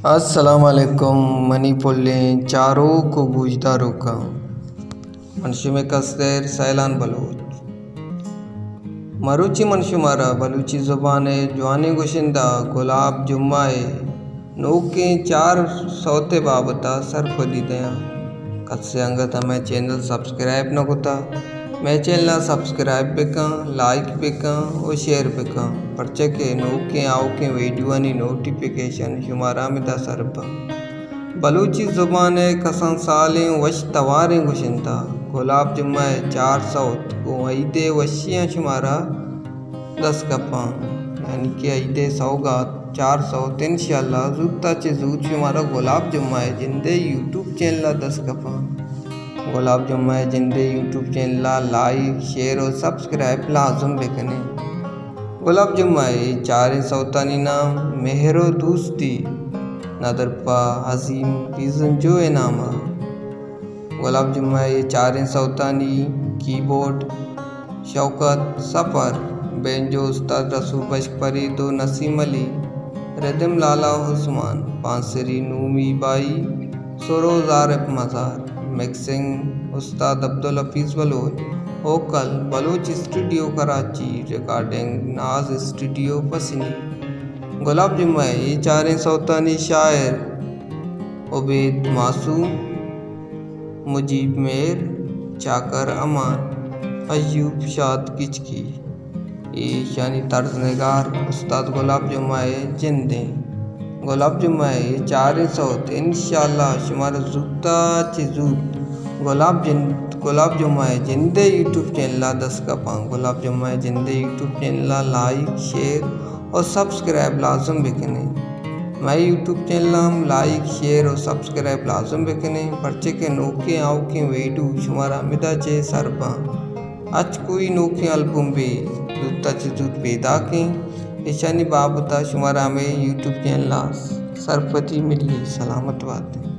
السلام علیکم منی پلیں چاروک و گوشداروکاں۔ من شمے کستر سیلان بلوچ۔ مروچی من شمارا بلوچی زبان ءِ جوانیں گشندہ گلاب جمعہ ءِ نوکیں چار سوت ءِ بابت ءَ سرپدی دیاں۔ کسے انگت مئے چینل سبسکرائب نہ کتا، مئے چینل ءَ سبسکرائب بکن، لائک بکن و شیئر بکن، پرچہ کہ نوکیں آؤکیں ویڈیوانی نوٹیفیکیشن شمارا ہمدا سر بنت۔ بلوچی زبان ءِ کسان سالیں وش تواریں گشندہ گلاب جمعہ ءِ چار سوت گوں عید ءِ وشیاں شمارا دست کپاں، یعنی کہ عید ءِ سوگات چار سوت انشاءاللہ زوت ءَ چہ زوت شمارا گلاب جمعہ ءِ جند ءِ یوٹیوب چینل ءَ دست کپاں۔ گلاب جمعہ ءِ جند ءِ یوٹیوب چینل ءَ لائک، شیئر و سبسکرائب لازم بکنیں۔ گلاب جمعہ ءِ چاریں سوتانی نام مہر و دوستی، ندر پہ عظیم پیزنجو ءِ نام ءَ۔ گلاب جمعہ ءِ چاریں سوتانی کیبورڈ شوکت سفر، بینجو استاد رسول بشک پرید و نسیم علی، ردم لالا عثمان، بانسری نومی بائی، سروز عارف مزار، مکسنگ استاد عبدالحفیظ بلوچ، ووکل بلوچ اسٹوڈیو کراچی، ریکارڈنگ ناز اسٹوڈیو پسنی۔ گلاب جمعہ ءِ چاریں سوتانی شاعر عبید معصوم، مجیب مہر، چاکر امان، ایوب شاد گچکی۔ ایشانی طرز نگار استاد گلاب جمعہ ءِ جند ایں۔ گلاب جمعہ ءِ چاریں سوت انشاءاللہ شمارا زوت ءَ چہ زوت گلاب جن-، گلاب جمعہ ءِ جند ءِ یوٹیوب چینل ءَ دست کپاں۔ گلاب جمعہ ءِ جند ءِ یوٹیوب چینل ءَ لائک، شیئر و سبسکرائب لازم بکنیں۔ مئے یوٹیوب چینل ءَ ہم لائک، شیئر و سبسکرائب لازم بکنیں، پرچہ کہ نوکیں آؤکیں ویڈیو شمارا ہمدا چہ سر باں۔ ہچ کوئی نوکیں البم بی زوت ءَ چہ زوت پیداکیں، ایشانی بابت ءَ شمارا ہمے یوٹیوب چینل ءَ سرپدی ملی۔ سلامت بات۔